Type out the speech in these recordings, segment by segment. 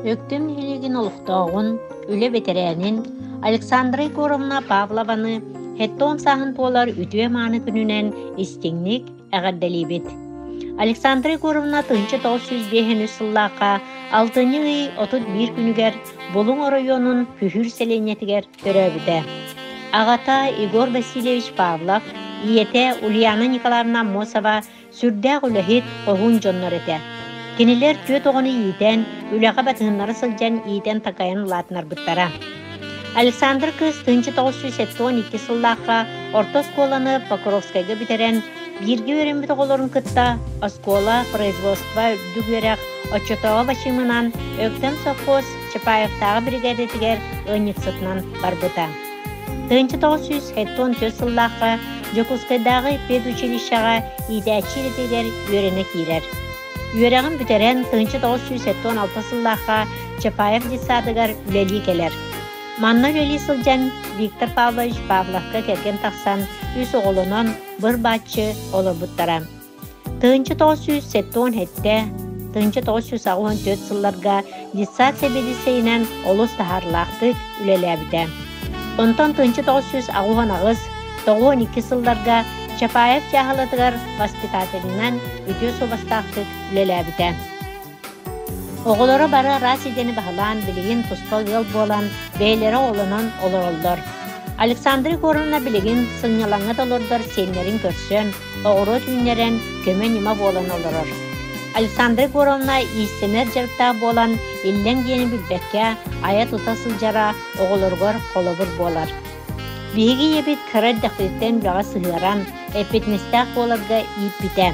Өктөм нэһилиэгин олохтооҕун, үлэ бэтэрээнин Александра Егоровна Павлованы 70 сааһын туолар үтүө-мааны күнүнэн истиҥник эҕэрдэлиибит. Александра Егоровна 1905 сыллаахха алтынньы ый 31 күнүгэр Булуҥ оройуонун Күһүүр сэлиэнньэтигэр төрөөбүтэ. Аҕата Егор Васильевич Павлов, ийэтэ Ульяна Николаевна Аммосова сүрдээх үлэһит, хоһуун дьоннор этэ. Кинилэр түөрт оҕону иитэн, үлэҕэ батыһыннара сылдьан иитэн-такайан улаатынарбыттара. Александр кыыс 1972 сыллаахха орто оскуоланы Покровскайга бүтэрэн, бииргэ үөрэммит оҕолорун кытта оскуола, производство, үрдүк үөрэх, оччотооҕу бачыымынан Өктөм совхоз Чапаевтааҕы биригээдэтигэр ыанньыксытынан барбыта. 1974 сыллаахха Дьокуускайдааҕы педучилищеҕа иитээччи идэтигэр үөрэнэ киирэр. Үөрэҕин бүтэрэн 1976 сыллаахха Чапаев детсадыгар үлэлии кэлэр. Манна үлэлии сылдьан Виктор Павлович Павловка кэргэн тахсан үс оҕолонон быр-бааччы олорбуттара. 1977, 1984 сылларга детсад сэбиэдиссэйинэн олус таһаарыылаахтык үлэлээбитэ. Онтон 1988, 92 сылларга Чапаев дьааһылатыгар воспитателинэн үтүө суобастаахтык үлэлээбитэ. Оҕолоро бары араас идэни баһылаан, билигин туспа ыал буолан, бэйэлэрэ оҕолонон олороллор. Александра Егоровна билигин сынньалаҥҥа да олордор сиэннэрин көрсөн, оҕуруот үүннэрэн, көмө-ньыма буолан олорор. Александра Егоровна иистэнэр дьарыктаах буолан, иллэҥ диэни билбэккэ, айа-тута сылдьара оҕолоругар холобур буолар. Биһиги ийэбит кыра эрдэхпититтэн үлэҕэ сыһыаран, эппиэтинэстээх буоларга ииппитэ.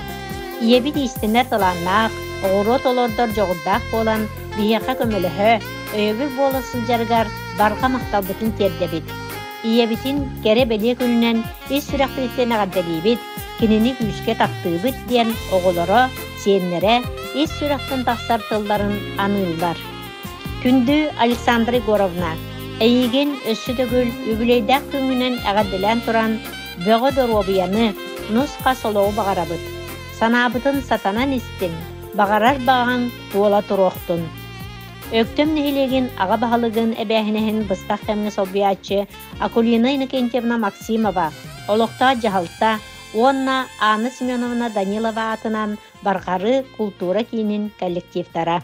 Ийэбит иистэнэр талааннаах, оҕуруот олордор дьоҕурдаах буолан, биһиэхэ көмөлөһө, өйөбүл буола сылдьарыгар барҕа махталбытын тиэрдэбит. Ийэбитин кэрэ-бэлиэ күнүнэн ис сүрэхпититтэн эҕэрдэлиибит, кинини күүскэ таптыыбыт диэн оҕолоро, сиэннэрэ ис сүрэхтэн тахсар тылларын аныыллар. Күндү Александра Егоровна, эйигин өссө төгүл үбүлүөйдээх күҥҥүнэн эҕэрдэлээн туран, бөҕө доруобуйаны, нус-хас олоҕу баҕарабыт. Санаабытын сатанан истиҥ, баҕарар баҕаҥ туола туруохтун. Өктөм нэһилиэгин аҕа баһылыгын эбээһинэһин быстах кэмҥэ солбуйааччы Акулина Иннокентьевна Максимова, олохтоох дьаһалта уонна Анна Семеновна Данилова аатынан Барҕары култуура киинин коллективтара.